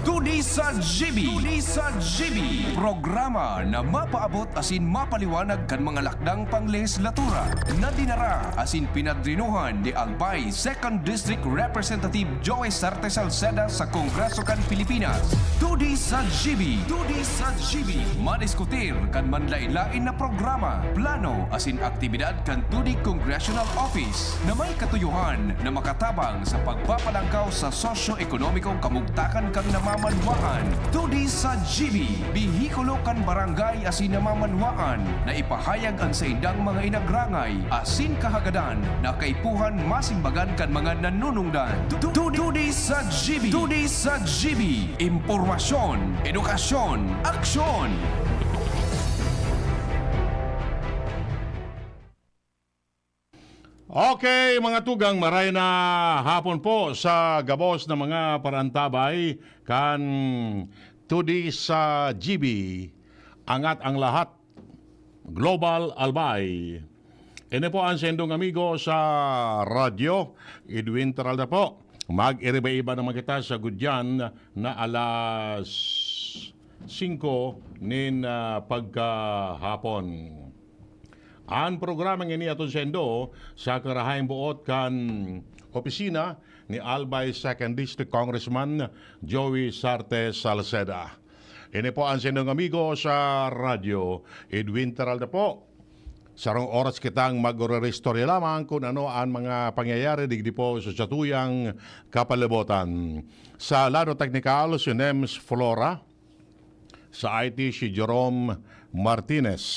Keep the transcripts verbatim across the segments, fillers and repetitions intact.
Todi sa G B. Todi sa G B. Programa na mapaabot asin mapaliwanag kan mga lakdang panglehislatura na dinara asin pinadrinuhan ni Albay Second District Representative Joey Sarte Salceda sa Kongreso kan Pilipinas. Todi sa G B. Todi sa G B. Madiskutir kan manlain-lain na programa, plano asin aktibidad kan Todi Congressional Office na may katuyohan na makatabang sa pagpapalangkaw sa sosyo-ekonomikong kamugtakan kan namamanwaan. Todi sa G B, bihikulo kan barangay asin namamanwaan na ipahayag an saindang mga inagrangay asin kahagadan na kaipuhan masimbagan kan mga nanunungdan. Tu-, tu-, Todi sa G B. Todi sa G B. Impormasyon, edukasyon, aksyon. Okay, mga tugang, maray na hapon po sa gabos na mga parantabay kan Todi sa G B. Angat ang lahat, Global Albay. Ini po ang sendong amigo sa radyo, Edwin Teralda po. Mag-iriba-iba naman kita sa gudyan na alas singko nin, ah, pagkahapon. An programa ngini aton sendo sa karahayang buot kan opisina ni Albay Second District Congressman Joey Sarte Salceda. Ini po ang sendong amigo sa radyo, Edwin Teralda po. Sarong oras kitang magre-restorya lamang kun ano an mga pangyayari digdi po sa satuyang kapalibotan. Sa lado teknikal, si Nems Flora, sa I T, si Jerome Martinez.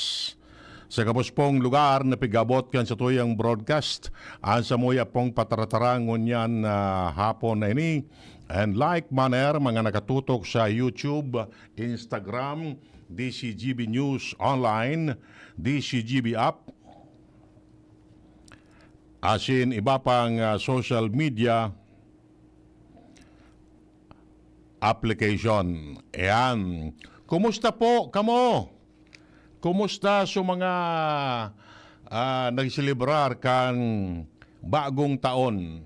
Sa gabos pong lugar na pig-abot kan satuyang broadcast, an samuya pong pataratarangon niyan na hapon na ini. And like manner, mga nakatutok sa YouTube, Instagram, D C G B News Online, D C G B App, asin iba pang, ah, social media application. Ayan. Kumusta po kamo? Kumusta sa mga, ah, nagselebrar kan bagong taon?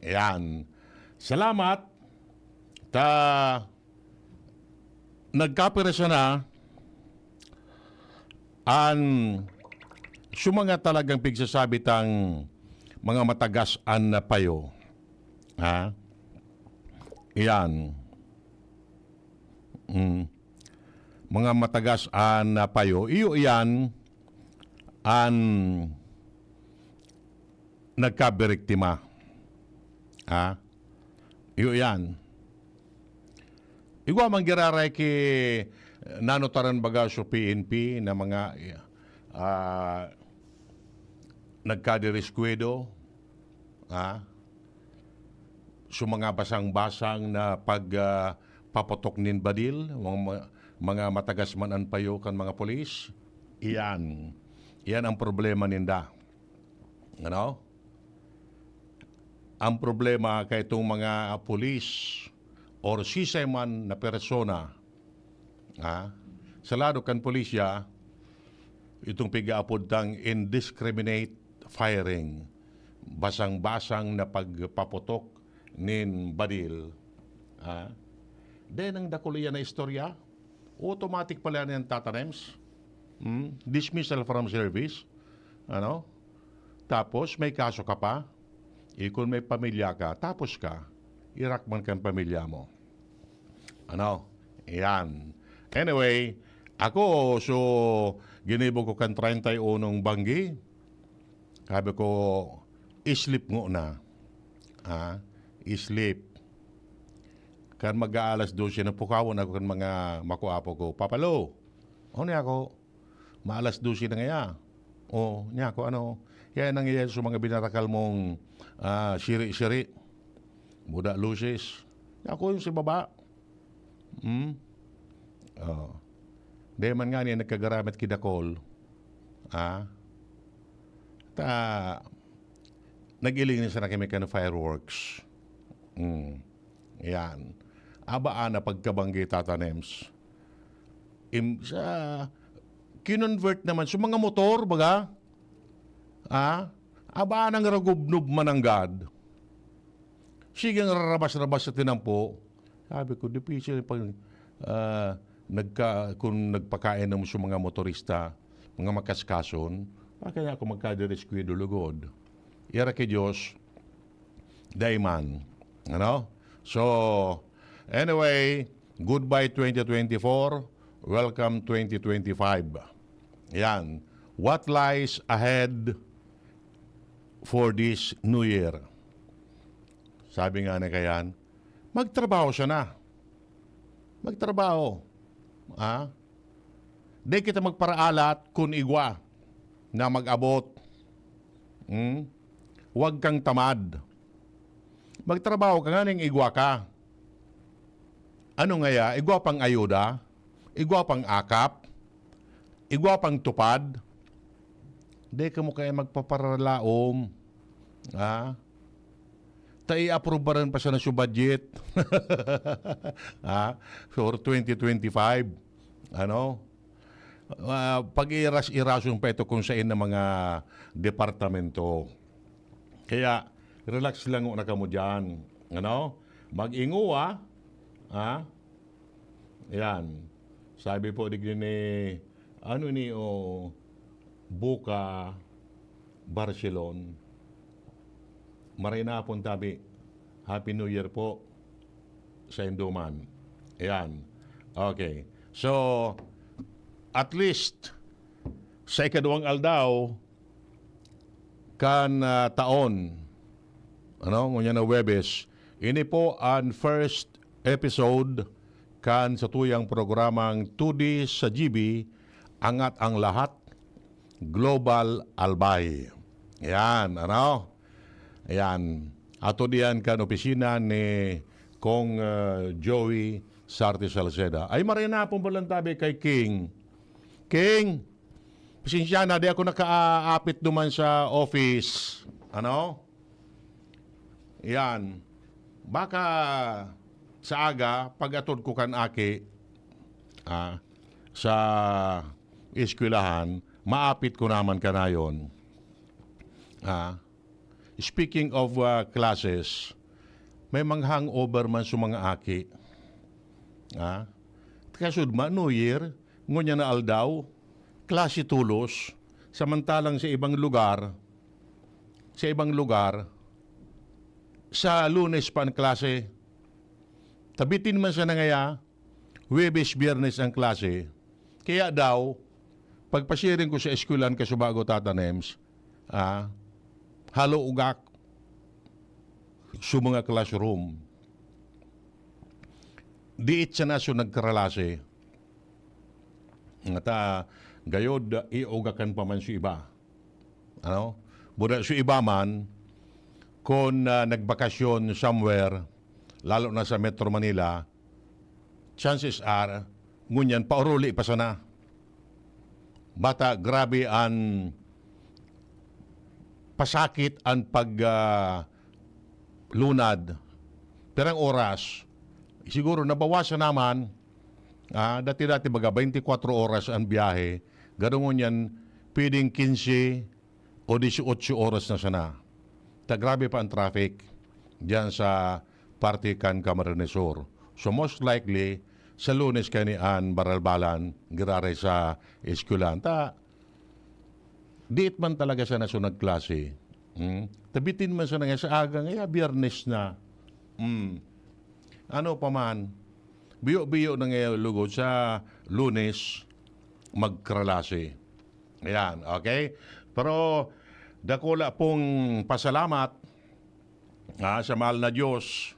Ayan. Salamat ta nagkapirsa na an sa mga talagang pigsasabi tang mga matagas an payo. Ha? Iyan. Mm. Mga matagas an payo. Iyo iyan an nagkabiriktima. Ha? Iyo iyan. Igwa man giraray ki nanotaran baga so P N P na mga, ah, nagkadiriskwado, ha? So mga basang-basang na pag, ah, paputok nin badil, mga, mga matagas man an payo kan mga pulis, iyan. Iyan ang problema ninda. Ano? Ang problema kay itong mga pulis or sisay man na persona, ha? Sa lado kan pulisya, itong pigaapod tang indiscriminate firing, basang-basang na pagpaputok nin badil, ha? Then, ang dakul iyan na istorya, automatic pala yan tatanems. Hmm? Dismissal from service. Ano? Tapos, may kaso ka pa. Eh, kung may pamilya ka, tapos ka. Irak man kan pamilya mo. Ano? Yan. Anyway, ako, so, ginibo ko kan treinta y unong banggi. Sabi ko, "Sleep ngona." Ah, sleep. Kan mag-aalas dose na, pukawon ako kan mga makuapo ko, "Papalo, ano niya ako? Maalas dose na ngaya." "O, niya ako, ano? Kaya nangyayari sa mga binarakal mong, ah, siri-siri. Muda luces." Niya ako yung sa baba. Hmm? Oh. Dahil man nga niya nagkagaramit kidakol. Ah? Ta, nag-iling na sana kami kan fireworks. Hmm. Yan. Abaan na pagkabanggi, Tata Nems. Im-, sa, kinonvert naman sa mga motor, baga? Ah? Abaan ang ragubnob mananggad. Sige, ang rarabas-rabas sa tinampo. Sabi ko, "Difícil pag, ah, nagka-, kung nagpakain na mo sa mga motorista, mga makaskason, ah, kaya ako magkadiskwidado lugod." Ira ki Diyos, dai man. Ano? So, anyway, goodbye twenty twenty-four, welcome twenty twenty-five. Yan. What lies ahead for this new year? Sabi nga na kayan, magtrabaho siya na. Magtrabaho. Ah? Di kita magparaalat kun igwa na mag-abot. Hmm? Huwag kang tamad. Magtrabaho ka nga ning igwa ka. Ano ngaya? Igwa pang ayuda? Igwa pang akap? Igwa pang tupad? Di ka mo kaya magpaparalaom. Ha? Ta i-approve pa rin pa sana sa budget. Ha? For twenty twenty-five. Ano? Ah, pag-iras-irason pa ito kung sain na mga departamento. Kaya, relax lang na kamo dyan. Ano? Mag-inguwa, ha? Yan. Sabi po digdi ni, ano ni, o, Buka Barcelon. Maray na hapon, tabi. Happy New Year po sa induman. Ayan. Okay. So, at least, sa ikaduwang aldaw, kan, ah, taon, ano, ngunyan na Huwebes, ini po an first episode kan satuyang programang Two D sa G B, Angat ang Lahat, Global Albay. Yan, ano? Yan. Ato diyan kan opisina ni Kong, ah, Joey Sarte Salceda. Ay, maray na pong balantabi kay King. King, pasensya na, di ako nakaapit duman sa office. Ano? Yan. Baka sa aga, pag-atod ko kan aki, ah, sa eskwelahan, maapit ko naman kanayon. Ah, speaking of, ah, classes, may mga hangover man sa mga aki. Ah, kasudma, New Year, ngunyan na aldaw, klase tolos, samantalang sa ibang lugar, sa ibang lugar, sa Lunes pa ang klase. Tabitin man sana ngaya, Huwebes, Biyernes ang klase. Kaya daw, pagpasiring ko sa eskwelahan kasubago, Tata Nems, ah, halo ugak sa mga classroom. Diit sana so nagkaralase. Ngata, gayod, iugakan pa man sa iba. Ano? Buda sa iba man, kun, ah, nagbakasyon somewhere, lalo na sa Metro Manila, chances are, ngunyan, pauruli pa sana. Bata, grabe an pasakit an pag, ah, lunad. Pirang oras? Siguro nabawasan naman, ah, dati-dati baga twenty-four oras an biyahe. Garo ngunyan, pwedeng quince o dieciocho oras na sana. Ta grabe pa ang traffic diyan sa parte kan Camarines Sur. So most likely, sa Lunes kani an baralbalan giraray sa eskwelahan. Ta, diit man talaga sana so nagklase. Hmm? Tabitin man sana nga sa aga, ngaya Biyernes na. Hmm. Ano pa man, biyo-biyo na ngayon lugod sa Lunes, magkralase. Ayan, okay? Pero dakula pong pasalamat, ah, sa mahal na Diyos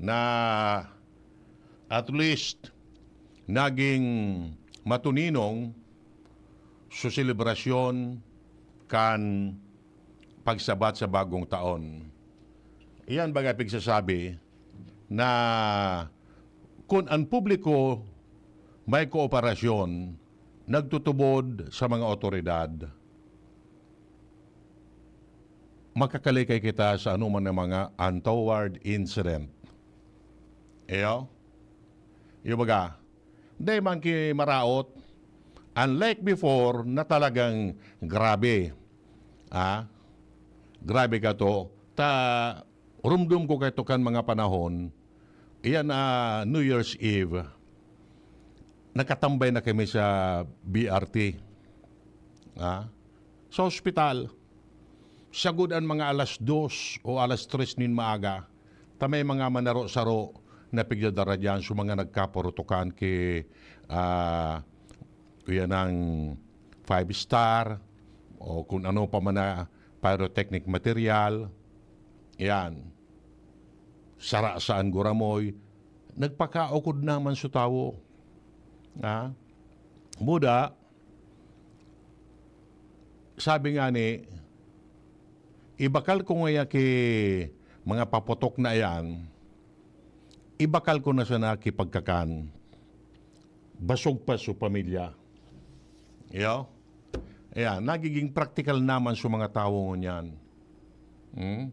na at least naging matuninong sa selebrasyon kan pagsabat sa bagong taon. Iyan baga pigsasabi na kun an publiko may kooperasyon, nagtutubod sa mga awtoridad, makakalikay kita sa anoman na mga untoward incident. Iyo? Iyo baga, dai man ki maraot, unlike before na talagang grabe. Ah? Grabe ka to. Ta, rumdum ko kaito kan mga panahon, Yan, ah, New Year's Eve, nakatambay na kami sa B R T. Ah, sa ospital. Sagod an mga alas dos o alas tres nin maaga, ta may mga manaro-saro na pigdadara diyan sa mga nagkapurutukan ki, ah, yan ang five star o kung ano pa man na pyrotechnic material. Yan. Sara sa angguramoy. Nagpakaukod naman sa tawo. Ha? Muda, sabi nga ni, ibakal ko ngaya ki mga paputok na yan, ibakal ko na sana ki pagkakan. Basog pa su pamilya. Iyo? Ayan, nagiging praktikal naman sa mga tawo ngunyan. Hmm?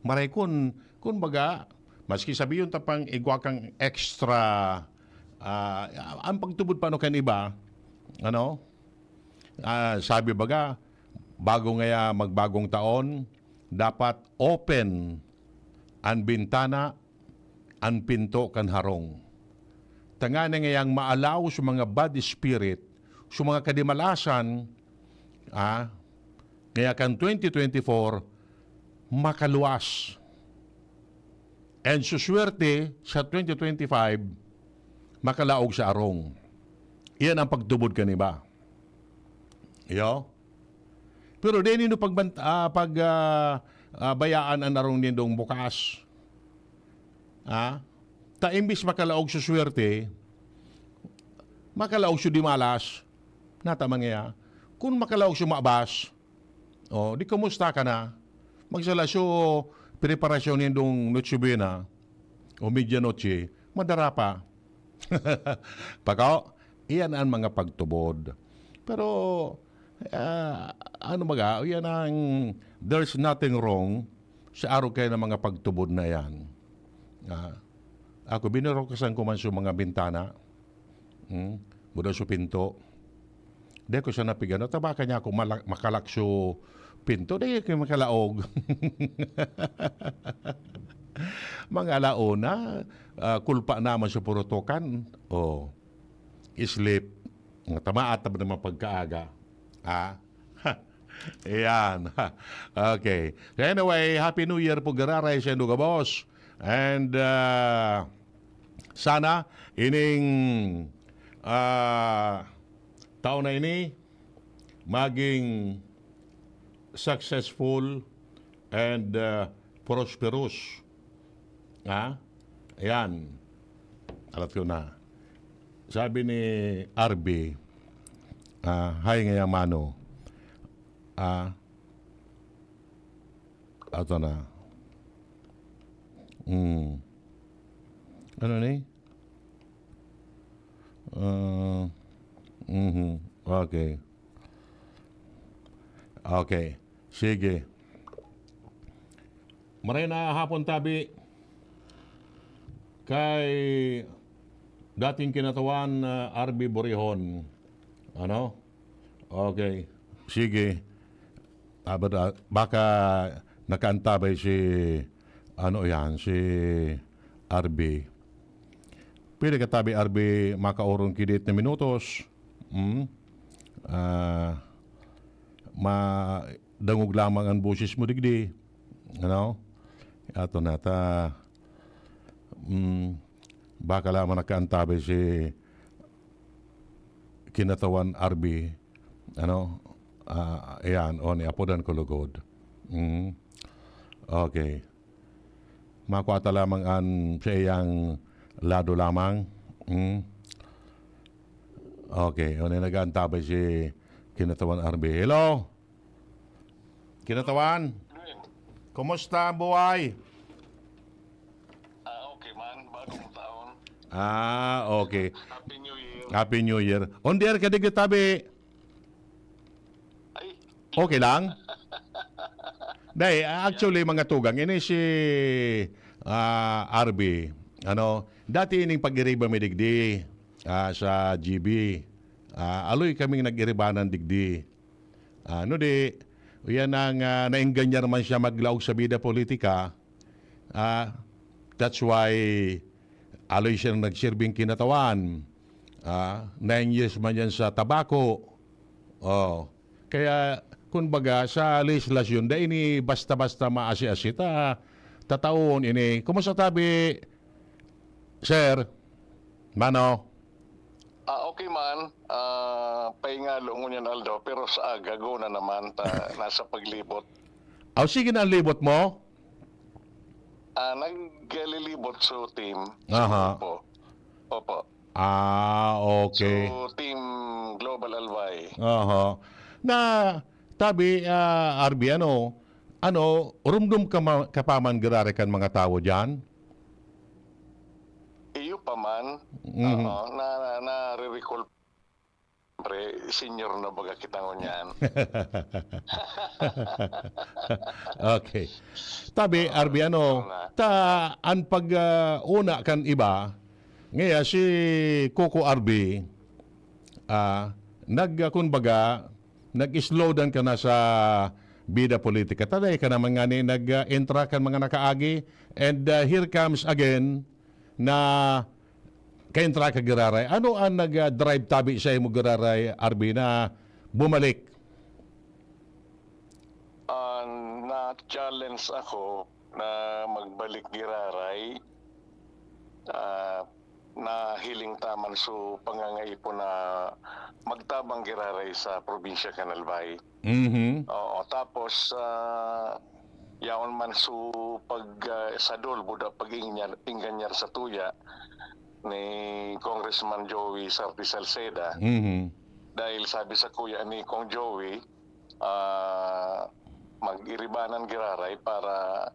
Maray kun, kun baga, maski sabiyon ta pang igwa kang extra, ah, ang pagtubod pa no kan iba, ano? Ah, sabi baga, bago ngaya magbagong taon, dapat open an bintana, an pinto kan harong. Tanganing ngayang maalaw sa mga bad spirit, sa mga kadimalasan, ah, ngaya kan twenty twenty-four, makaluwas. And suswerte sa twenty twenty-five, makalaog sa arong. Iyan ang pagtubod kan iba. Iyo? Pero di nindo pagbant-, ah, pag, ah, ah, bayaan an arong nindong bukas. Ah? Ta imbis makalaog sa swerte, makalaog sa dimalas. Nataman niya. Kung makalaog sa mabas, oh, di kumusta ka na? Magsala sa preparasyon nindong Noche Buena o Medianoche, madara pa. Pako, iyan ang mga pagtubod. Pero, ah, ano baga, iyan ang, there's nothing wrong sa arog kayo ng mga pagtubod na yan. Ah, ako, binurukasan ko man sa mga bintana. Hmm? Buda sa pinto. Di ko siya napigano. Tabaka niya ako malak-, makalakso pinto. Di ko makalaog. Mga alauna, ah, kulpa naman sa purutukan. Oh. Sleep. Tamaat naman pagkaaga. Ah? Ayan. Okay. So anyway, Happy New Year po, giraray sa indo gabos. And, ah, sana ining, ah, taon na ini maging successful and, ah, prosperous. Ha? Ayan. Alat ko na. Sabi ni R B, ah, "Hay ngaya, mano." Ah, ato na. Hmm. Ano ni? Ah, mhm. Okay. Okay. Sige. Maray na hapon, tabi, kay dating kinatawan, ah, R B Borihon. Ano? Okay. Sige. Ah, but, ah, baka nakaantabay si, ano yan, si R B. Pwede ka, tabi, R B, makaorong ki dit na minutos. Hmm? Ah, ma-, dangog lamang ang boses mo digdi. Ano? Ato na ta. Mm, baka lamang nakaantabay si kinatawan R B. Ano? Ah, ayan, o, ni apodan ko lugod. Mm. Okay. Makua ta lamang an sa iyang lado lamang. Mm. Okay, o, ni nag-aantabay si kinatawan R B. Hello? Kinatawan? Kumusta ang buhay? Ah, okay man. Bagong taon. Ah, okay. Happy New Year. Happy New Year. On the air ka, digdi, tabi. Ay. Okay lang? Dai, actually, mga tugang, ini si, ah, R B. Ano, dati ining pag-iriba mi digdi, ah, sa G B. Ah, aloy kaming nag-iribanan digdi. Ano di, yan ang, ah, naingganyar man siya maglaog sa bida politika. Ah, that's why, aloy siyang nagsirbing kinatawan. Ah, nine years man yan sa tabako. Oh. Kaya, kumbaga, sa lehislasyon, dai ini basta-basta maasi-asi ta, tataon ini. Kumusta tabi, sir? Mano? Ah, okay man. Ah, paingalo ngunyan aldaw, pero sa aga, gona naman ta, nasa paglibot. Aw, sige na ang libot mo? Ah, naglilibot sa team. Sa Aha. grupo. Opo. Ah, okay. So, Team Global Albay. Aha. Na, tabi, ah, R B, ano, ano, rumdom ka ma-, ka pa man giraray kan mga tawo diyan? Iyo pa man. Mhm. Oo, na, na, nare-recall. Siyempre, senior na baga kita ngunyan. Okay. Tabi, Oo, R B, ano, oo nga. ta, an pag, ah, una kan iba, ngaya si Coco R B, ah, nag, ah, kumbaga, nag-slow down ka na sa bida politika. Ta dai ka naman ngani nag, ah, entra kan mga nakaagi. And, ah, here comes again na kaentra ka giraray. Ano ang nag, ah, drive tabi sa imo giraray, R B, na bumalik? Ah, na-challenge ako na magbalik giraray. Ah, nahiling ta man so pangangaipon na magtabang giraray sa probinsya kan Albay. Mhm. Oo, tapos, ah, yaon man so pag, ah, sadol, buda pag-inganyar, inganyar sa tuya ni Congressman Joey Sarti Salceda. Mhm. Dahil sabi sa kuya ni Kong Joey, ah, mag-iribanan giraray para,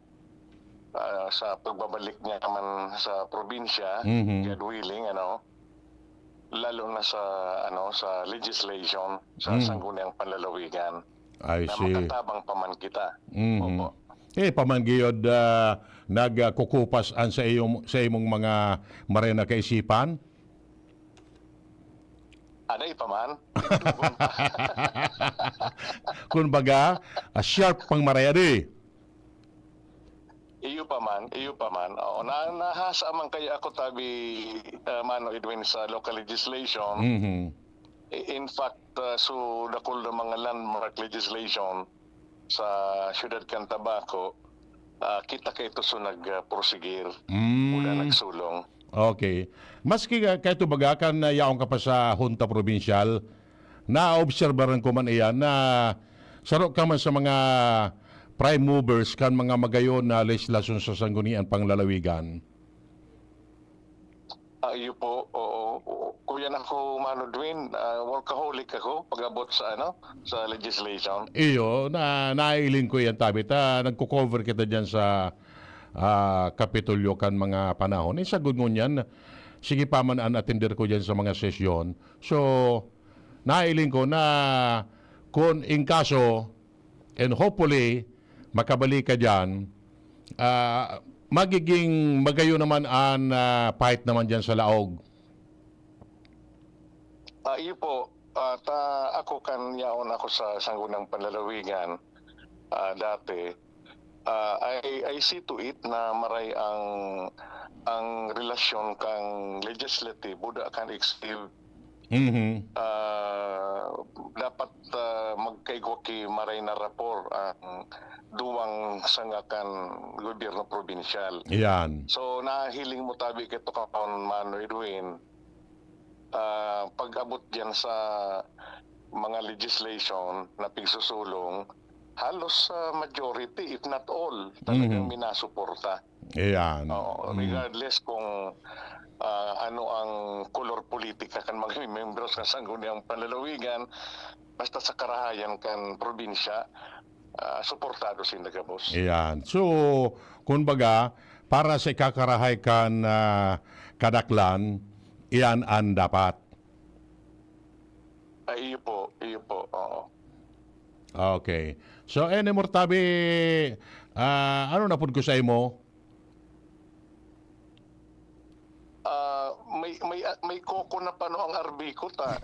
ah, sa pagbabalik niya naman sa probinsya, Mhm. God willing, ano, lalo na sa, ano, sa legislation, sa Mhm. sangguniang panlalawigan, I na see. makatabang pa man kita. Mhm. Opo. Eh, pa man giyod, ah, nagkukupas an sa iyong, sa imong mga marhay na kaisipan? Aday pa man. Kun baga, ah, sharp pang marhay, adi. Iyo pa man, iyo pa man. Oo, na, nahasa man kaya ako tabi, ah, Mano Edwin, sa local legislation. Mhm. I-, in fact, ah, so dakul na mga landmark legislation sa siyudad kan Tabaco, ah, kita kaito so nag, ah, porsigir o na Mm. nagsulong. Okay. Maski ka, kaito baga kan, ah, yaon ka pa sa Junta Probinsyal, naobserbaran ko man iyan na saro ka man sa mga prime movers kan mga magayon na lehislasyon sa sanggunian panglalawigan. Ah, iyo po, oo, oo. Kuya na ako, Mano Dwayne, ah, workaholic ako pag-abot sa, ano, sa legislation. Iyo, na, nailing ko yan, tabi ta, nagko-cover kita dyan sa, ah, Kapitolyo kan mga panahon. Eh, sagod ngunyan, sige pa man an atender ko dyan sa mga sesyon. So, nailing ko na kun in kaso, and hopefully, makabalik ka dyan, ah, magiging magayon naman an, ah, fight naman dyan sa laog. Ah, iyo po. Ah, ta, ako kan yaon ako sa Sangguniang Panlalawigan, ah, dati, ah, I, I see to it na maray ang, ang relasyon kang legislative, buda kan executive. Mhm. Ah, dapat, ah, magkaigwa ki maray na rapor ang duwang sanga kan gobyerno probinsyal. Iyan. So, nahiling mo tabi kito ka, Mano Edwin, ah, pag-abot diyan sa mga legislation na pigsusulong, halos, ah, majority, if not all, talagang Mhm. minasuporta. Iyan. Oo, Mm. regardless kung, ah, ano ang kolor politika kan mga miyembros kan Sangguniang Panlalawigan, basta sa karahayan kan probinsya, ah, suportado sinda gabos. Iyan. So, kumbaga, para sa ikakarahay kan, ah, kadaklan, iyan an dapat. Ay, iyo po, iyo po, oo. Okay. So, anymore tabi, ah, ano na pud ko sa imo? Ah, may, may, ah, may koko na pano ang R B ko ta.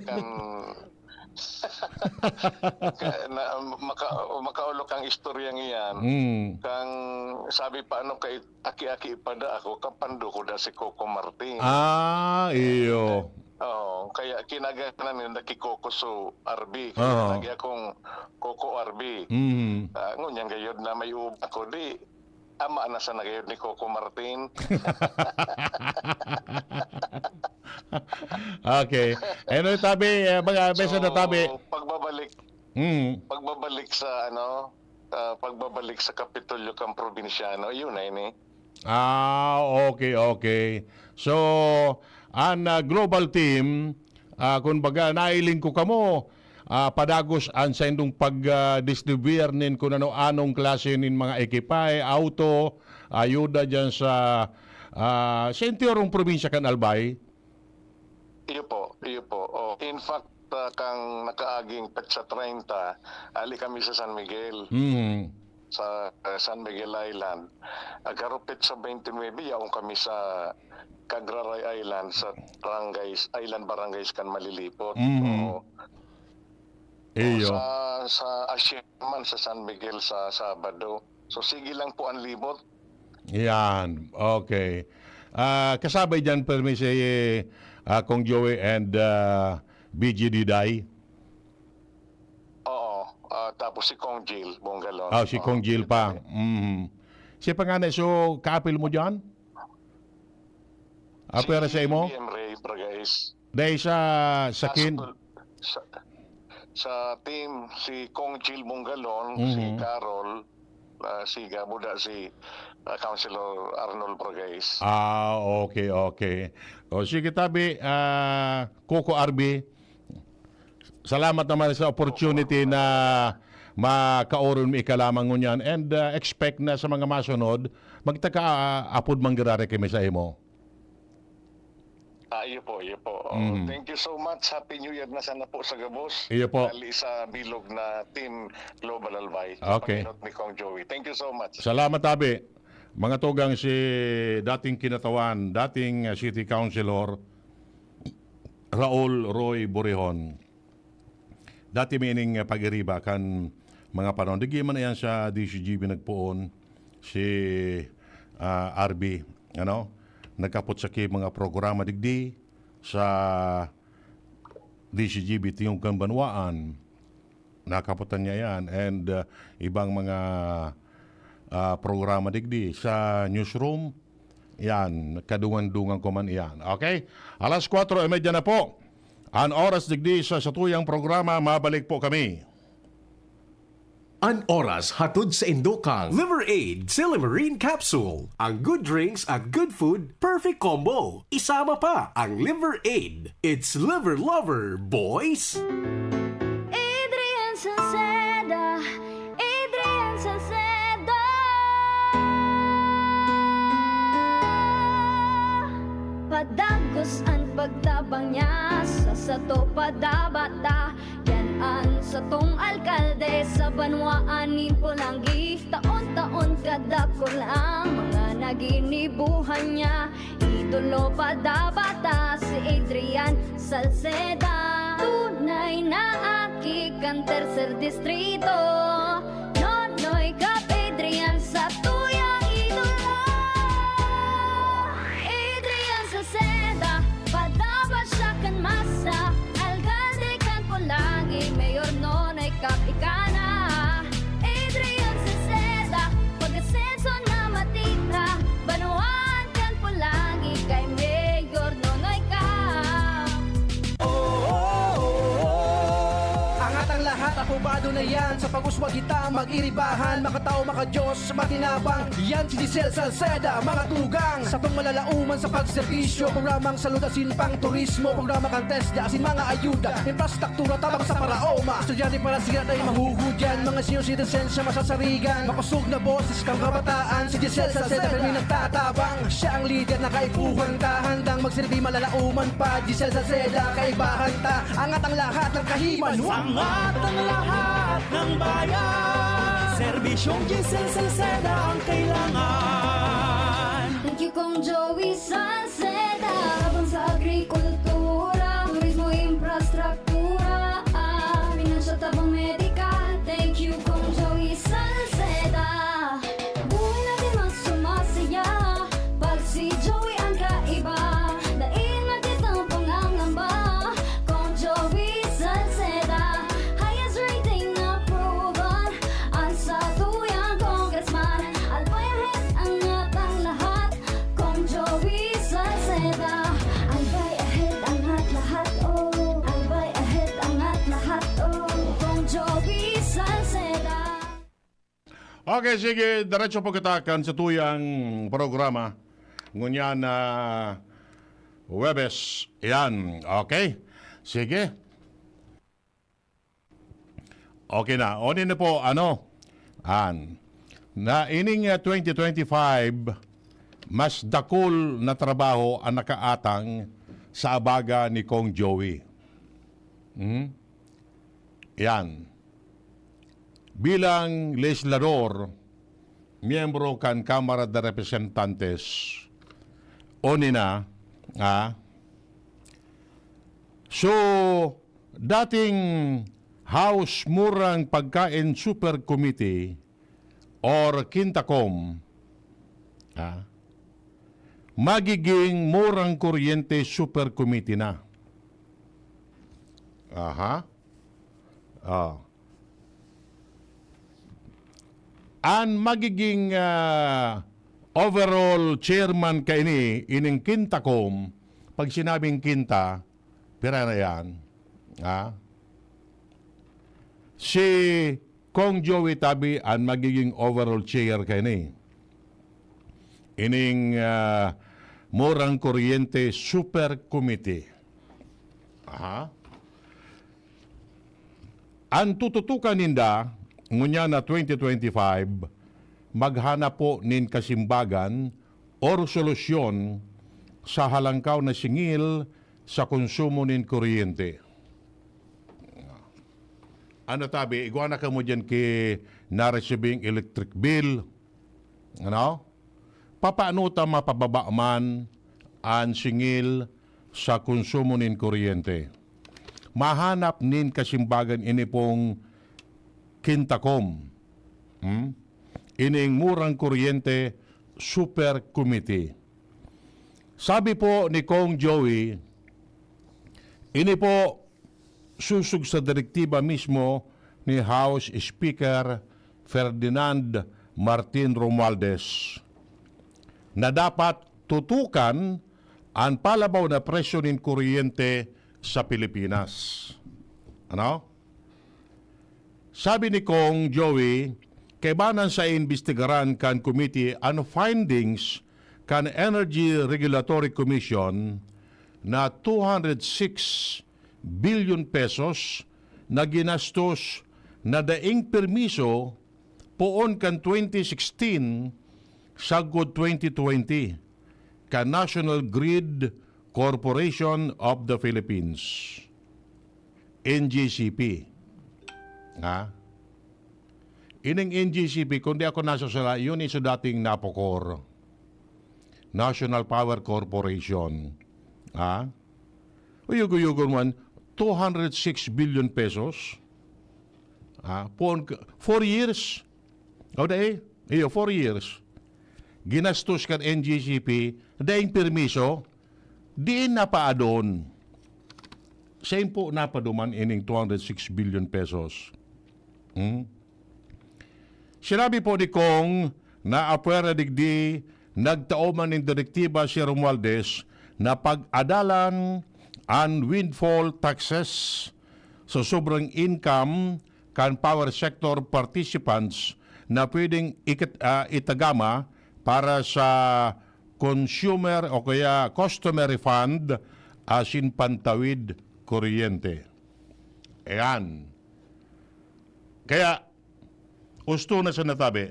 Kan, ka, na, maka, makaulo ka ang istoryang iyan. Mm. Kang sabi pa, ano, kay aki-aki pa da ako, kapando ko da si Coco Martin. Ah, iyo. Oo, kaya kinaganan ninda ki Coco so R B. Kaya Oo. lagi akong Coco R B. Mm. Ah, ngunyan gayod na may uba ko, di, ama na sana gayod ni Coco Martin. Okay. Anyway, tabi, eh, mga beso na tabi. So, pagbabalik, Mm. pagbabalik sa, ano, ah, pagbabalik sa Kapitolyo kan Probinsyano, yun na yun eh. Ah, okay, okay. So, an, ah, global team, ah, kumbaga, nailing ko kamo, ah, padagos an saindong pag, ah, distribuer nin kun ano-anong klase nin mga ekipahe, auto, ayuda diyan sa, ah, sa entiyerong probinsya kan Albay? Iyo po, iyo po. Oh, in fact, ah, kang nakaaging petsa treinta, ali kami sa San Miguel. Mm. Sa, ah, San Miguel Island. Agaro petsa twenty-nine, yaon kami sa Cagraray Island, sa barangays, island barangays kan Malilipot. Mm. Oo. Iyo. Sa, sa Asia naman, sa San Miguel sa Sabado. So, sige lang po ang libot. Yan. Okay. Ah, kasabay dyan, permi si, ah, Kong Joey and, ah, B G Diday? Oo. Ah, tapos si Kong Jill Bongalon. Ah, si Oo, Kong Jill si pa. Diday. Mhm. Si panganay, so, kaapil mo dyan? Ah, Si pwera sa imo? B M Ray Bragais. Dahil sa, sa Sa kin- school, sa, sa team, si Kong Jill Bongalon, si Mhm. Carol, ah, si Gabuda, si, ah, Councilor Arnold Bragais. Ah, okay, okay. O, sige, tabi, ah, Coco R B, salamat naman sa opportunity na makaoron mi ika lamang ngunyan. And, ah, expect na sa mga masunod, magtaka, ah, apod manggirari kami sa imo. Ah, iyo po, iyo po. Oh, Mm. thank you so much. Happy New Year na sana po sa gabos. Iyo po. Dali sa bilog na Team Global Albay. Okay. Pangilot ni Kong Joey. Thank you so much. Salamat, tabi. Mga tugang, si dating kinatawan, dating, uh, city councilor, Raul Roy Borihon. Dati may ining, uh, pag-iriba kan mga panahon. Digdi man iyan sa D C G B nagpoon, si, uh, R B, ano? Nagkapot sa ki mga programa digdi sa D C G B, Tingog kan Banwaan. Nakapotan niya yan. And, uh, ibang mga, uh, programa digdi sa newsroom. Yan, kadungan-dungan ko man iyan. Okay? Alas kwatro y media na po. An oras digdi sa satuyang programa, mabalik po kami. An oras hatod saindo kan Liver Aid Silimarin Capsule. Ang good drinks at good food, perfect combo. Isama pa ang Liver Aid. It's Liver Lover, boys! Adrian Salceda, Adrian Salceda. Padagos an pagtabang niya sa sato, padabata. Yan an satong alkalde sa banwaan nin Polangui. Taon-taon kadakul ang mga naginibuhan niya. Idolo pa dapat ta si Adrian Salceda. Tunay na aki kan Tercer Distrito. Nonoy Cap Adrian sa tuyang idolo. Adrian Salceda, padaba siya kan masa. Alkalde kan Polangui, Mayor Nonoy Cap ika na. Adrian Salceda, pag-asenso na matira. Banwaan kan Polangui kay Mayor Nonoy Cap. Oh, oh, oh, oh. Angat ang lahat, apobado na yan. Sa pag-uswag kita, mag-iribahan. Makatao, makadiyos, matinabang. Yan si Giselle Salceda, mga tugang. Satong malalauman sa pagserbisyo. Programang salud asin pang turismo. Programa kan TESDA asin mga ayuda. Infrastruktura tabang sa paraoma. Estudyante para sira na yung mahuhudyan. Mga senior citizens siya masasarigan. Makusog na boses kang kabataan. Si Giselle Salceda kami nagtatabang. Siya ang lider na kaipuhan ta. Handang magsilbi malalauman pa. Giselle Salceda, kaibahan ta. Angat ang lahat ng kahiman. Angat ang lahat ng bayan. Serbisyong Giselle Salceda ang kailangan. Thank you, Kong Joey Salceda. Tabang sa agrikultura, turismo, infrastruktura, ah, pinansyal, tabang medikal. Thank you, Kong Joey Salceda. Okay, sige, diretso po kita kan sa tuyang programa. Ngunyan na Huwebes. Yan, okay. Sige. Okay na. Onin na po, ano? An. Na ining, ah, twenty twenty-five, mas dakul na trabaho ang nakaatang sa abaga ni Kong Joey. Hmm? Yan. Bilang legislador, miyembro kan Kamara de Representantes, oni na, ah, so, dating House Murang Pagkain Super Committee or Quintacom, ah, magiging Murang Kuryente Super Committee na. Aha. Ah. An magiging, ah, overall chairman kaini, ining Quintacom, pag sinabing Quinta, pira na yan? Ha? Si Kong Joey Tabi an magiging overall chair kaini. Ining, ah, Murang Kuryente Super Committee. Aha. An tututukan ninda, ngunyan na twenty twenty-five, maghanap po nin kasimbagan or solusyon sa halangkaw na singil sa konsumo nin kuryente. Ano tabi, igwa na kamo dyan ki naresibing electric bill, ano? Papaano ta mapababa man an singil sa konsumo nin kuryente? Mahanap nin kasimbagan ini pong Quintacom. Hmm? Ining Murang Kuryente Super Committee. Sabi po ni Kong Joey, ini po susog sa direktiba mismo ni House Speaker Ferdinand Martin Romualdez na dapat tutukan an palabaw na presyo nin kuryente sa Pilipinas. Ano? Sabi ni Kong Joey, kaibanan sa imbestigaran kan committee an findings kan Energy Regulatory Commission na two hundred six billion pesos na ginastos na daing permiso poon kan twenty sixteen sagkod twenty twenty kan National Grid Corporation of the Philippines, N G C P. Ha? Ining N G C P, kung di ako nasasala, yun is dating NAPOCOR, National Power Corporation. Ha? Uyog-uyogon man, two hundred six billion pesos. Ah, four, four years. O dai, iyo, four years. Ginastos kan N G C P, daing permiso, diin napaadon. Sain po napaduman ining two hundred six billion pesos? Hmm? Sinabi po ni Kong na apwera digdi, nagtao man nin direktiba si Romualdez na pag-adalan an windfall taxes sa sobrang income kan power sector participants na pwedeng ikat-, ah, itagama para sa consumer o kaya customer refund asin pantawid kuryente. Ayan. Kaya, husto na sa natabi.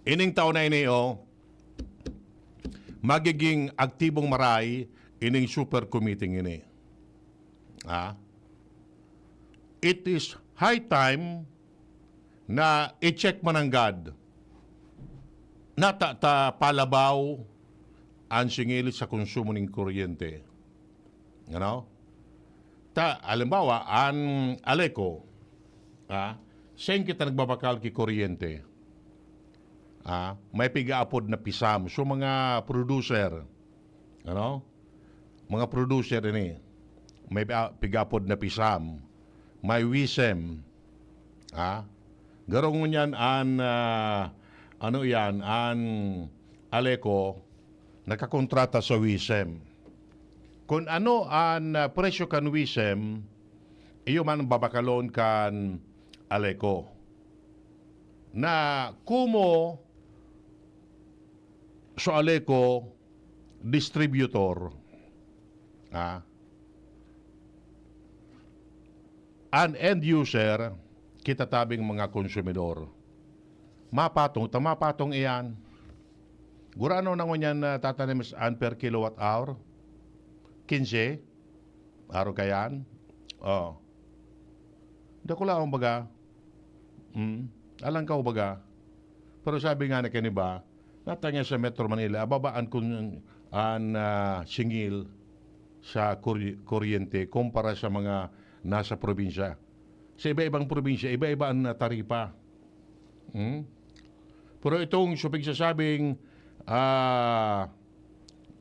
Ining taon na ini, oh, magiging aktibong maray ining super committee ini. Ah? It is high time na i-check mananggad na ta, ta palabaw an singil sa konsumo nin kuryente. Ano? Ta, halimbawa, an Aleco, ah, sain kita nagbabakal ki kuryente? Ah, may pigaapod na pisam. So, mga producer, ano? Mga producer ini, may pi-, pigaapod na pisam. May wisem. Ah? Garo ngunyan an, ah, ano yan, an Aleco, nakakontrata sa wisem. Kun ano an, ah, presyo kan wisem, iyo man babakalon kan Aleco. na komo sa Aleco distributor, ah, an end user, kita tabing mga konsumidor. Mapatong, ta mapatong iyan. Gurano na ngunyan na tatanim an per kilowatt hour? Kinse? Aro kayan? Oh. Dakula ang baga. Hmm. Alang ka baga. Pero sabi nga na kaniba, natanya sa Metro Manila, ababa an kun-, an, ah, singil sa kuri-, kuryente kumpara sa mga nasa probinsya. Sa iba-ibang probinsya, iba-iba ang, ah, taripa. Hmm? Pero itong so pigsasabing, ah,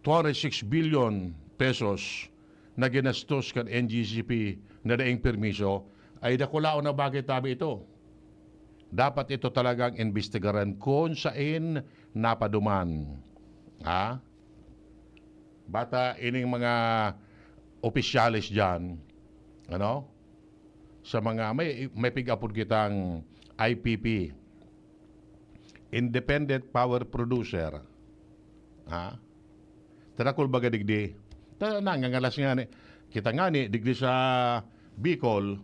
two hundred six billion pesos na ginastos kan N G C P na daing permiso, ay dakulaon na bagay tabi ito. Dapat ito talagang imbestigaran kung sain napaduman. Ha? Bata ining mga opisyales diyan, ano? Sa mga may, may pig-apod kitang I P P, Independent Power Producer. Ha? Tarakol baga digdi. Ta-, nangangalas nga ni. Kita nga ni, digdi sa Bicol,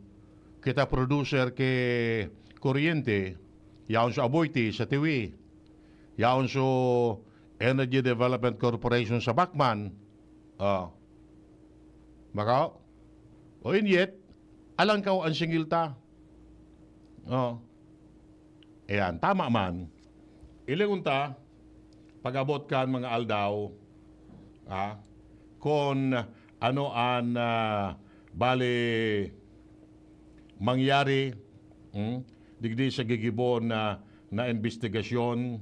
kita producer ki kuryente, yaon sa Aboite, sa Tiwi, yaon sa Energy Development Corporation sa Bacman. Oh. Baka? O in yet, alang ka an singil ta. Oh. Ayan, tama man. Ilingon ta, pag-abot kan mga aldaw, ah, kung ano an, ah, bali mangyari, hmm, digdi sa gigibon na, na imbestigasyon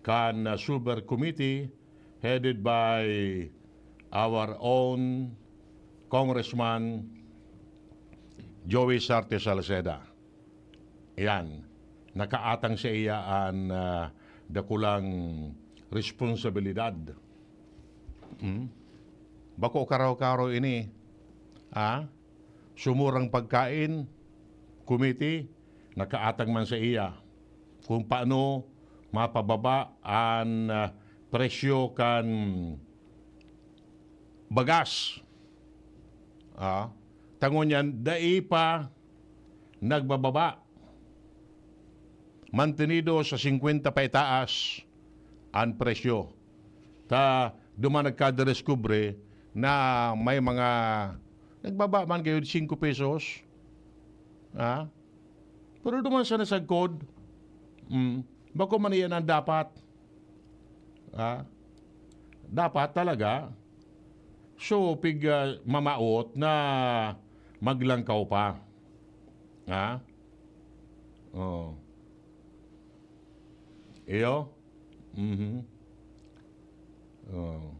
kan, ah, Super Committee headed by our own Congressman Joey Sarte Salceda. Ayan, nakaatang sa iya an, ah, dakulang responsibilidad. Hmm? Bako karaw-karaw ini, ah, sumurang pagkain, committee, nakaatang man sa iya kung paano mapababa an, ah, presyo kan bagas. Ah, tangon niyan, dai pa nagbababa. Mantenido sa singkwenta pa itaas an presyo. Ta duman nagkadiskubre na may mga nagbaba man gayod singko pesos. Ah? Pero duman sa nasagkod, mm, bako man iyan ang dapat. Ah? Dapat talaga, so, pig, ah, mamawot na maglangkaw pa. Ha? Oh. Iyo? Mhm. Oh.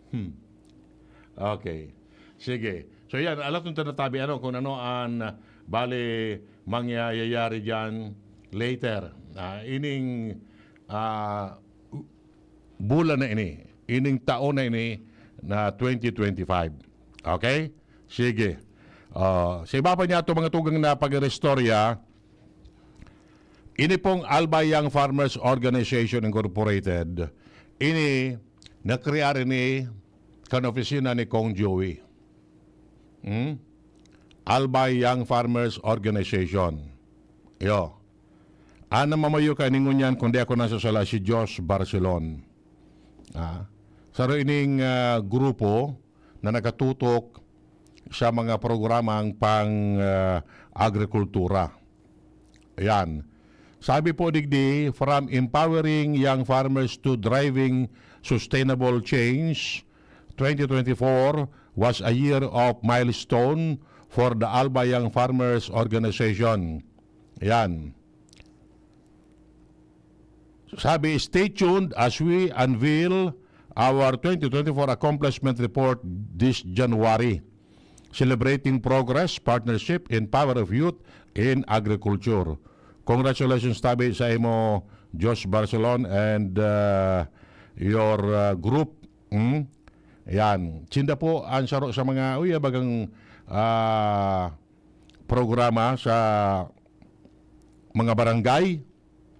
Hmm. Okay. Sige. So, yan. Alas nung tinatabi, ano, kung ano an, ah, bali, mangyayari dyan later. Ah, ining, ah, bulan na ini, ining taon na ini na twenty twenty-five. Okay? Sige. Ah, sa iba pa niya itong mga tugang na pag-iristorya, ini pong Albay Young Farmers Organization Incorporated, ini, nakrear ini kan opisina ni Kong Joey. Hmm? Albay Young Farmers Organization. Iyo. An namamayo kaining ngunyan, kung di ako nasasala, si Josh Barcelon. Ah, saro ining, ah, grupo na nakatutok sa mga programang pang, ah, agrikultura. Ayan. Sabi po digdi, "From empowering young farmers to driving sustainable change, twenty twenty-four was a year of milestone for the Alba Young Farmers Organization." Ayan. Sabi, "Stay tuned as we unveil our twenty twenty-four accomplishment report this January, celebrating progress, partnership, and power of youth in agriculture." Congratulations tabi sa imo, Josh Barcelon, and, uh, your, uh, group. Hmm? Yan. Sinda po ang saro sa mga, uy, bagang, ah, programa sa mga barangay,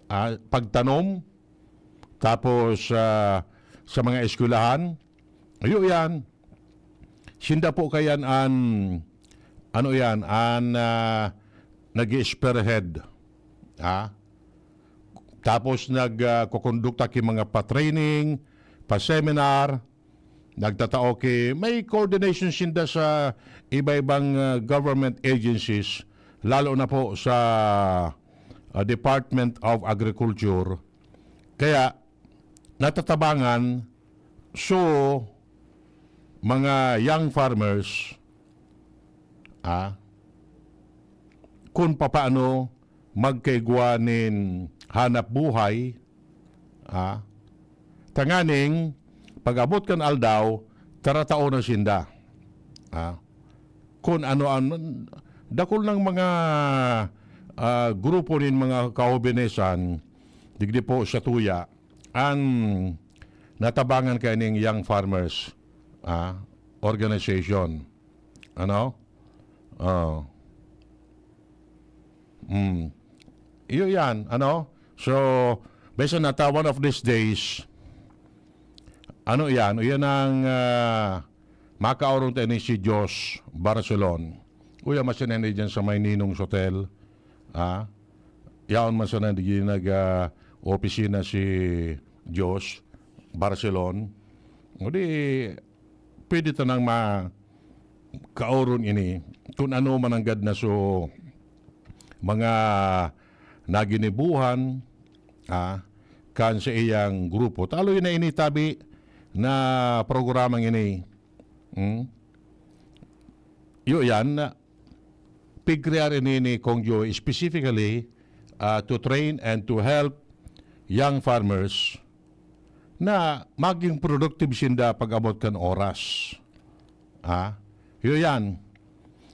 ah, pagtanom, tapos, ah, sa mga eskwelahan. Iyo yan. Sinda po kayan an, ano yan, an, ah, nag-i-spearhead. Ha? Tapos nag, ah, kukondukta ki mga pa-training, pa-seminar, nagtatao ki, may coordination sinda sa iba-ibang, ah, government agencies, lalo na po sa, ah, Department of Agriculture. Kaya, natatabangan, so, mga young farmers, ah, kung papaano magkaigwa nin hanap buhay, ah, tanganing pag-abot kan aldaw, taratao na sinda. Ah, kun ano ang dakul ng mga, ah, grupo nin mga kahobenesan, digdi po sa Tuya, ang natabangan kaining Young Farmers, ah, Organization. Ano? Oh. Mm. Iyo yan, ano? So, basta nata one of these days, ano yan? Yan ang, ah, makaorong tayo ni si Josh Barcelon. Uya, mas yan dyan sa may Ninong's Hotel. Ah? Yaon man sana di nag, ah, opisina si Josh Barcelon. O di, pwede tanang ma-, kaoron ini, kung ano man ang gad na so mga naginibuhan, ah, kan sa iyang grupo. Taloy na ini tabi na programang ini. Hmm? Iyo yan, na pigkrear ini ni Kong Joey specifically, ah, to train and to help young farmers na maging productive sinda pag-abot kan oras. Ah, iyo yan.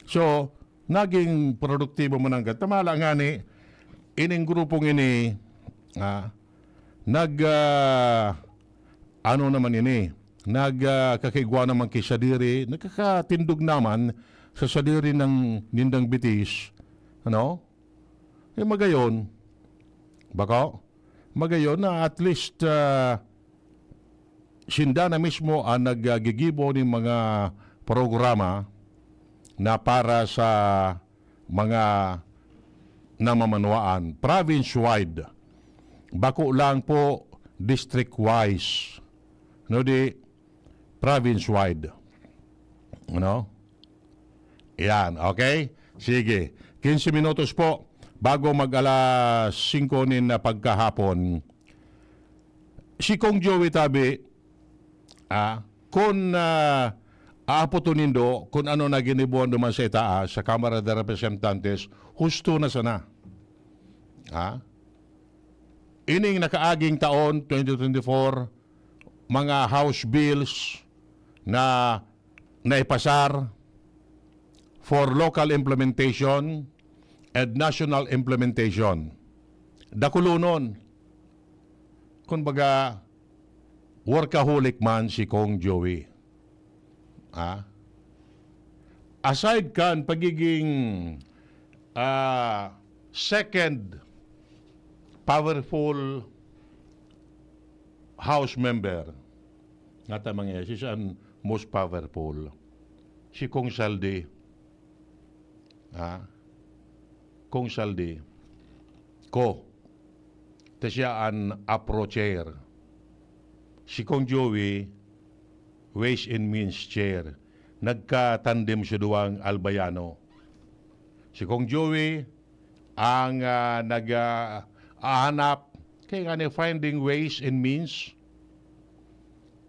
So, naging produktibo man ang gad. Tamala nga ni, ining grupong ini, ah, nag, ah, ano naman ini, nag, ah, kakigwa naman ki sadiri, nagkakatindog naman sa sadiri ng nindang bitis, ano? Eh, magayon, bako? Magayon na at least, ah, sinda na mismo ang naggigibo nin mga programa na para sa mga namamanuaan, province-wide. Bako lang po district-wise, no, di province-wide. Ano? Yan, okay? Sige. Quince minutos po bago mag alas singko nin, ah, pagkahapon. Si Kong Joey tabi, ah, kun, ah, aapoton nindo kun ano na ginibuan duman sa itaas, sa Kamara de Representantes, husto na sana. Ah? Ining nakaaging taon, twenty twenty-four, mga house bills na naipasar for local implementation and national implementation. Dakulonon. Kumbaga, workaholic man si Kong Joey. Ah? Aside kan pagiging, ah, second powerful house member, nga ta mga, siya an most powerful. Si Kong Saldi. Ah? Kong Saldi. Ko. Ta siya an APRO chair. Si Kong Joey, Ways and Means chair. Nagkatandem sa duwang Albayano. Si Kong Joey ang, ah, nag, ah, ahanap kay ngani finding ways and means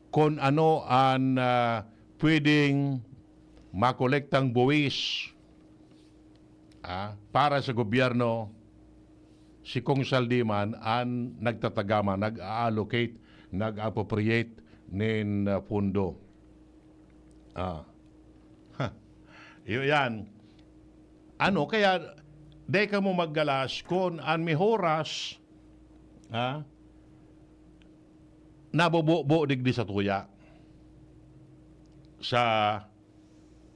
kun ano an, ah, pwedeng makolektang buwis, ah, para sa gobyerno. Si Kong Saldi man an nagtatagama, nag-a-allocate, nag-appropriate nin, ah, pondo. Ah. Ha. Iyo yan. Ano, kaya, dai kamo maggalas kun an may oras, ha, nabobobo digdi sa tuya. Sa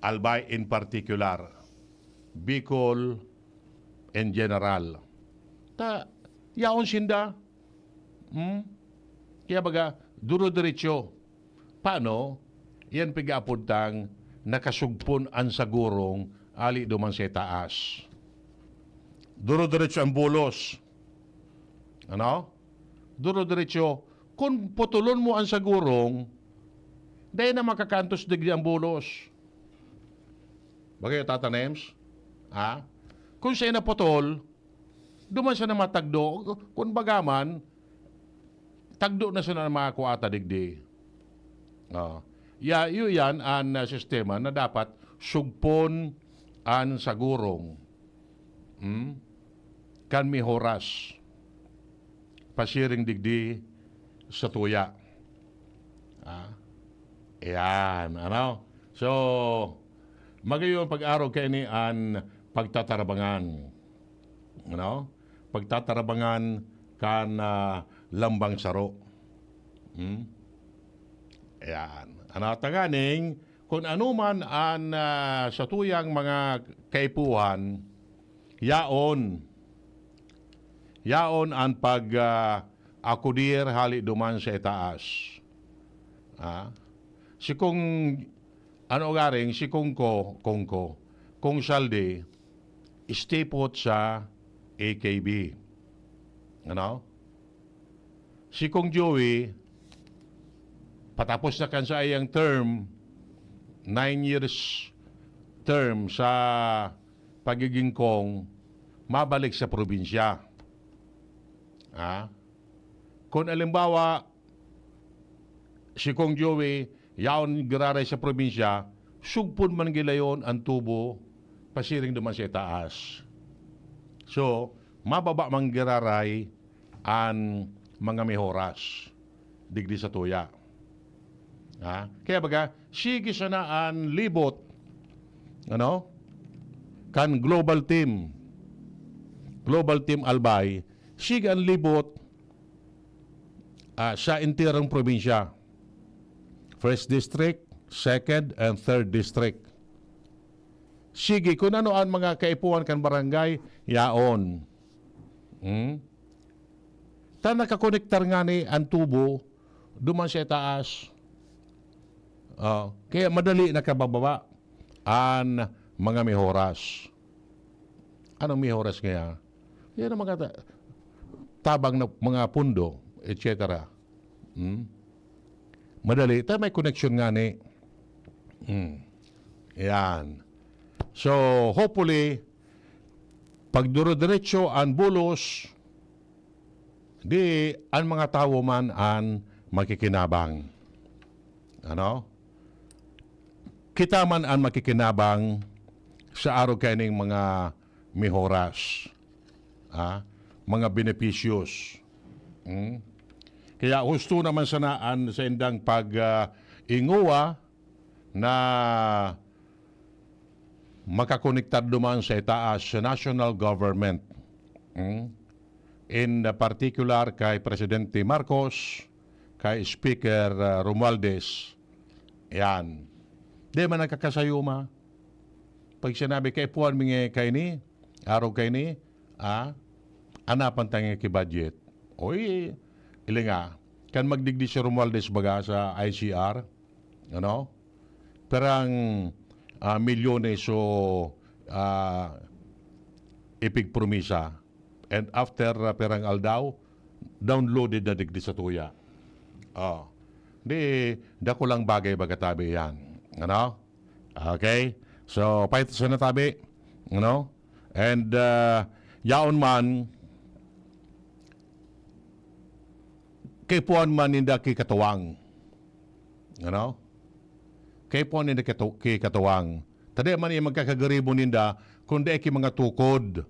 Albay in particular, Bicol in general. Ta, yaon sinda. Hmm? Kaya baga, duro-diretso. Paano? Yan pig-aapod tang nakasugpon an sagurong ali duman sa itaas. Duro-diretso ang bulos. Ano? Duro-diretso. Kun putulon mo ang sagurong, dai na makakantos digdi ang bulos. Bagay, Tata Nems? Ha? Kung siya naputol, duman siya na matagdo. Kun baga man, tagdo na siya na mga kuwata digdi. Oh. Ya, iyo yan an, ah, sistema na dapat sugpon an sagurong. Hmm? Kan may horas. Pasiring digdi sa tuya. Ah. Ayan, ano? So, magayon pag-arog kaini an pagtatarabangan. Ano? Pagtatarabangan kan, ah, lambang saro. Hmm? Ayan. Ano, tanganing, kun ano man an, ah, sa tuyang mga kaipuhan, yaon. Yaon an pag, ah, akudir hali duman sa itaas. Ah, si Kong, ano garing, si Kong Ko, Kong Ko, Kong Saldi, stay put sa A K B. Ano? Si Kong Joey, patapos na kan saiyang term, nine years term sa pagiging Kong, mabalik sa probinsya. Ah? Kung alimbawa, si Kong Joey, yaon giraray sa probinsya, sugpon man gilayon an tubo, pasiring duman sa itaas. So, mababa man giraray an mga mihoras digdi sa tuya. Ha? Kaya baga, sige sana an libot, ano? Kan Global Team, Global Team Albay, sige an libot, ah, sa enterong probinsya. First District, Second, and Third District. Sige, kung ano an mga kaipuhan kan barangay, yaon. Hmm? Ta nakakonektar ngani an tubo duman sa itaas. Oh, kaya madali nakabababa an mga mihoras. Anong mihoras kaya? Yan ang mga ta-, tabang na mga pundo, et cetera. Hmm? Madali. Ta may connection ngani. Hmm. Yan. So, hopefully, pag duro-diretso an bulos, di an mga tawo man an makikinabang. Ano? Kita man an makikinabang sa arog kaining mga mihoras, ah, mga benepisyos. Hmm? Kaya husto naman sana an saindang pag, ah, ingowa na makakonektar duman sa itaas sa national government. Hmm? In particular kay Presidente Marcos, kay Speaker, ah, Romualdez. Yan. Di man nagkakasayuma. Pag sinabi, "Kaipuhan mi nga kaini, arog kaini, ah, anapan ta nga ki-budget." Oy, ilinga, kan magdigdi si Romualdez baga sa I C R, ano? Perang, ah, milyones o, ah, ipigpromisa. And after, ah, perang aldaw, downloaded na digdi sa tuya. Oh. Di, dakulang bagay baga tabi yan. Ano? Okay? So, paitasan na tabi. Ano? And, ah, yaon man, kaipuhan man ninda ki katuwang. Ano? Kaipuhan ninda ki tu-, ki katuwang. Ta dai man iya magkakagiribo ninda, kun dai ki mga tukod.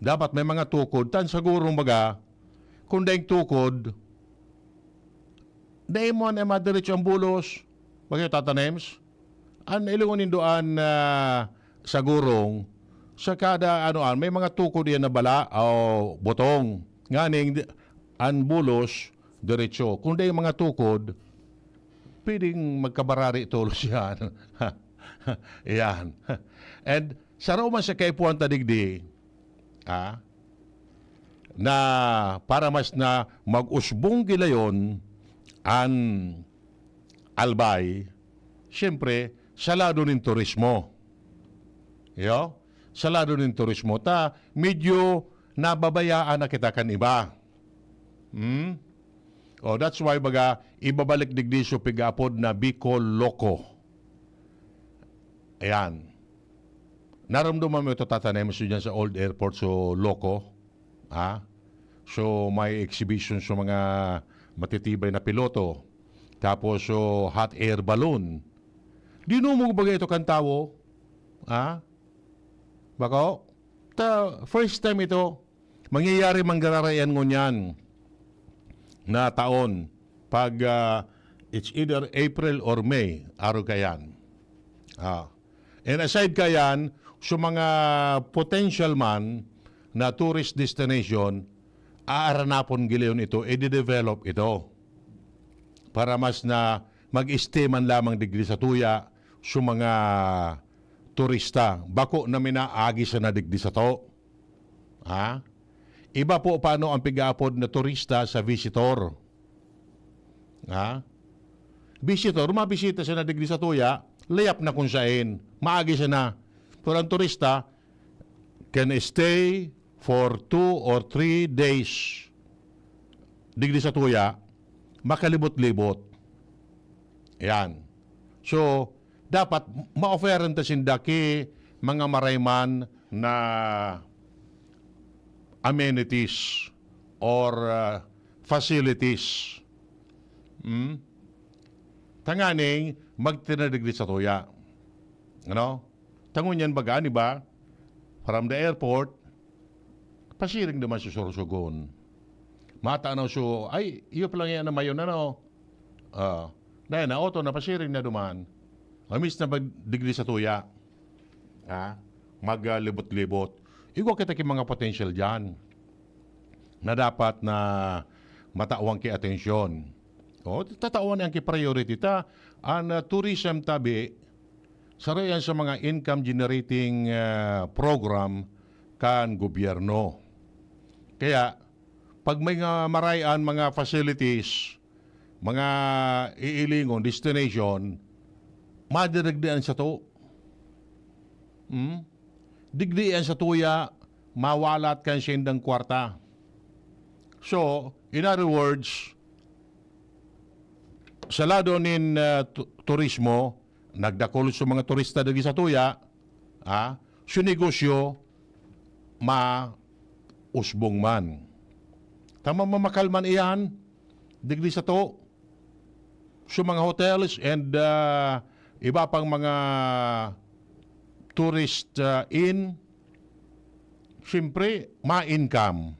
Dapat may mga tukod. Tan siguro, baga, kun daing tukod, dai mo na madiretso ang bulos. Bagay, Tata Nems? An ilingon nindo an, ah, sa gurong, sa kada, ano, an, may mga tukod iyan na bala o butong. Nganing di-, an bulos, diretso. Kun dai mga tukod, pwedeng magkabarari tolos yan. Iyan. And saro man sa kaipuhan ta digdi, ah, na para mas na mag-usbong gilayon an Albay, siyempre, sa lado nin turismo. Yo? Sa lado nin turismo. Ta, medyo nababayaan na kita kan iba. Hmm? Oh, that's why, baga, ibabalik digdi so pigaapod na Bicol Loco. Ayan. Naramdaman mo ito, Tata Nemes, dyan sa Old Airport, so Loco? Ha? So, may exhibition sa mga matitibay na piloto. Tapos, so, hot air balloon. Dinumog ba ito kan tawo? Ha? Bako? Ta, first time ito. Mangyayari man giraray an ngunyan na taon. Pag, ah, it's either April or May, arog kaiyan. Ah. And aside kaiyan, sa mga potential man na tourist destination, aaranapon gilayon ito, i-develop ito. Para mas na mag-stay man lamang digdi sa tuya, sa mga turista. Bako na minaagi sana digdi sato. Ha? Iba po paano ang pigaapod na turista sa visitor. Ha? Visitor, mabisita sana digdi sa tuya, layap na kung sain, maagi sana. Pero ang turista can stay for two or three days digdi sa tuya, makalibot-libot. Yan. So, dapat ma-offeran ta sinda ki mga marayman na amenities or, ah, facilities. Hmm? Tanganing magtinadigdi sa tuya. Ano? Tangon yan baga, di ba? From the airport, pasiring naman sa Sorsogon. Matanaw so, ay, iyo pala nga na mayon, ano? Ah, dahil na auto na pasiring na duman. Amis na pag digdi sa tuya. Ha? Maglibot-libot. Igwa kita ki mga potential dyan na dapat na matawan ki atensyon. O, tatawan ang ki priority ta. Ang, ah, tourism tabi, saro yan sa mga income generating, ah, program kan gobyerno. Kaya, pag may nga maray-an mga facilities, mga iilingon, destination, madirigdian sa to. Hmm? Digdian sa tuya, mawalat kan siyendang kwarta. So, in other words, sa lado nin, ah, tu-, turismo, nagdakul sa mga turista digdi sa tuya, ah, su negosyo, mausbong man. Tama, mamakal man iyan, digdi sa to. Sa mga hotels and, ah, iba pang mga tourist, ah, inn, siyempre, ma-income.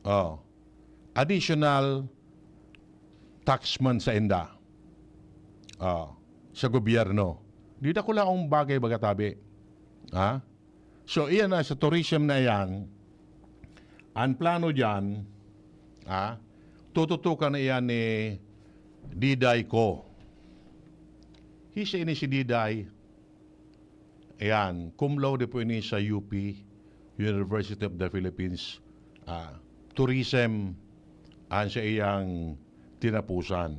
Oh. Additional tax man sa inda. Oh. Sa gobyerno. Di dakula ang bagay baga tabi. Ha? So, iyan na sa tourism na iyan, ang plano diyan, ha, tututukan na iyan ni Diday Co. Hisa ini si Diday. Ayan, cum laude po ini sa U P, University of the Philippines. Ah, tourism ang sa iyang tinapusan.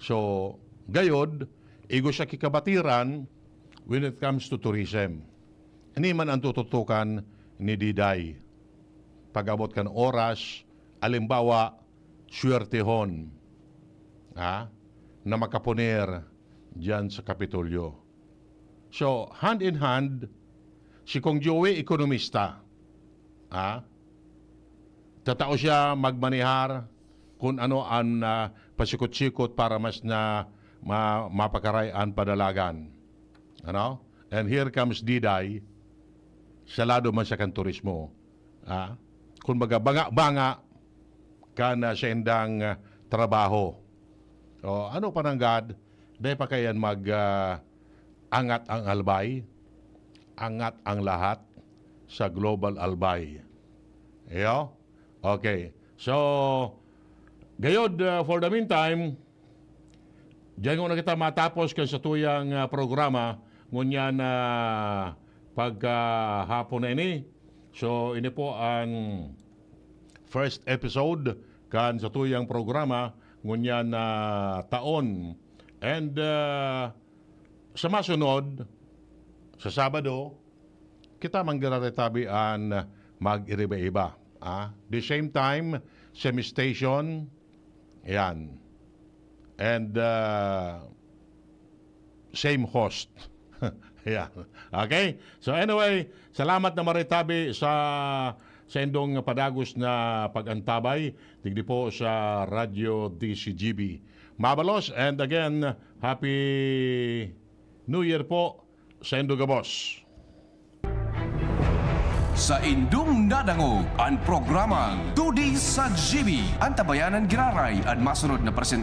So, gayod, igwa siya ki kabatiran when it comes to tourism. Ini man ang tututukan ni Diday. Pag-abot kan oras, alimbawa, swertehon, ha, na makaponer diyan sa Kapitolyo. So, hand in hand, si Kong Joey, ekonomista. Ha? Tatao siya magmanihar kung ano ang, ah, pasikot-sikot para mas na ma-, mapakaray ang padalagan. Ano? And here comes Diday, sa lado man sa kan turismo. Ah, kumbaga, banga-banga kan, ah, sa indang, ah, trabaho. O, ano pa nang God, dai pa kayan mag, ah, angat ang Albay, angat ang lahat sa Global Albay. Iyo? Okay. So, gayod, ah, for the meantime, diyan muna kita matapos kan satuyang, ah, programa ngunyan na pagkahapon na ini. So, ini po ang first episode kan satuyang programa ngunyan na taon. And, ah, sa masunod, sa Sabado, kita man giraray tabi an mag-iriba-iba. Ah, the same time, same station, yan. And, ah, same host. Yan. Okay? So anyway, salamat na maritabi sa, sa indong padagos na pag-antabay, digdi po sa Radyo D C G B. Mabalos, and again, Happy New Year po sa indo gabos. Sa indong nadangog an programang Tudi sa G B, an tabayanan giraray an masunod na presentador.